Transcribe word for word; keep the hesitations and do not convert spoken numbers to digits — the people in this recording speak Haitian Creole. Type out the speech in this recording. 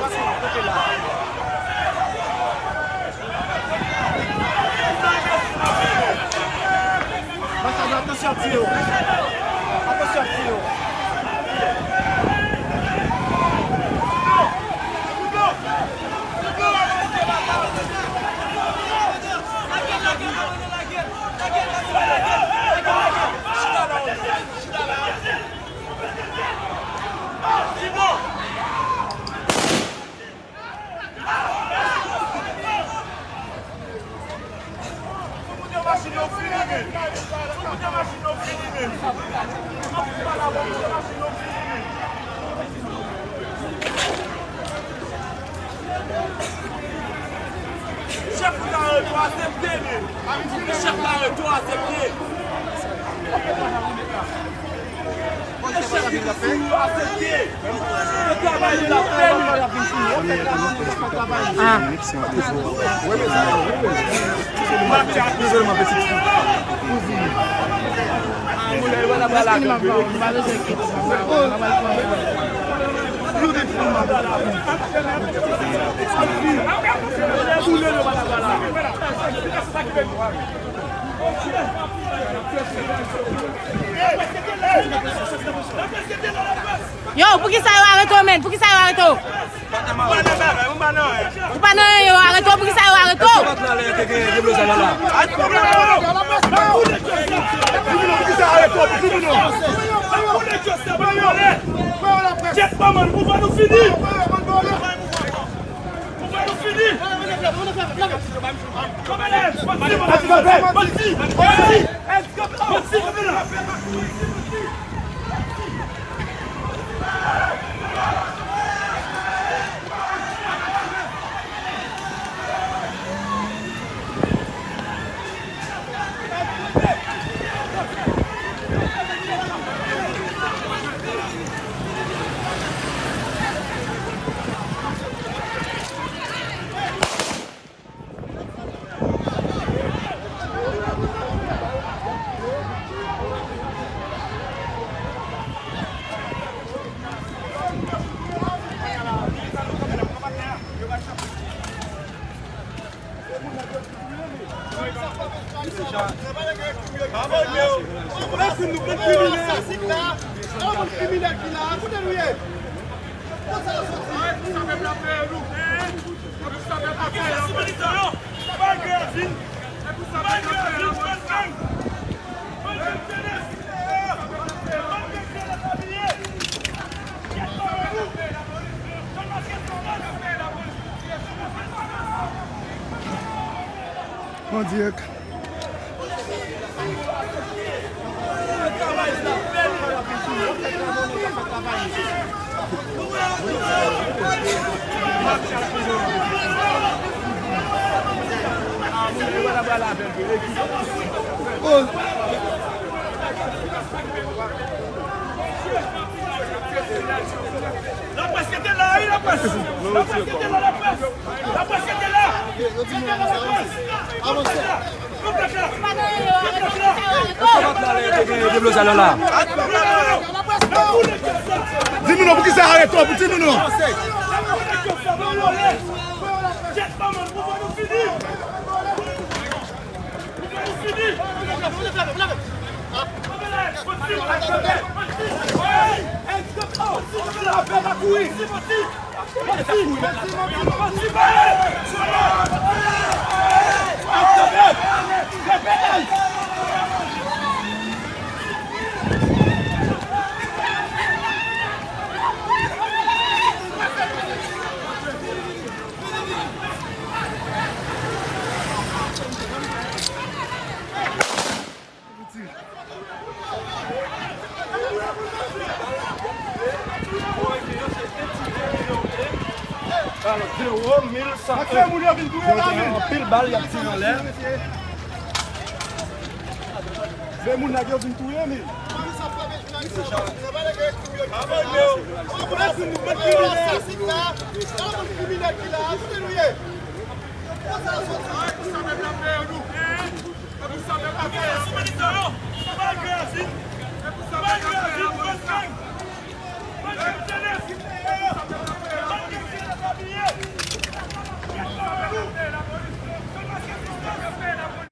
Anbasad, atansyon ap tiye w. Atansyon ap tiye w. Chèf la retou asepte li. Chèf la retou asepte. Chèf la retou asepte. Yo, poukisa yo arete w, menn? Poukisa yo arete w? Ou pa nan anyen, yo arete w, poukisa yo arete w? An dirèk. Laprès, rete la, wi, laprès. Laprès, rete la, laprès. Laprès, rete la. Rete la, laprès. Rete la. Di moun non, poukisa arete w, di moun non. Alò, zewo, mil san en. Anpil bal y ap tire anlè. De moun nèg yo vin touye, men.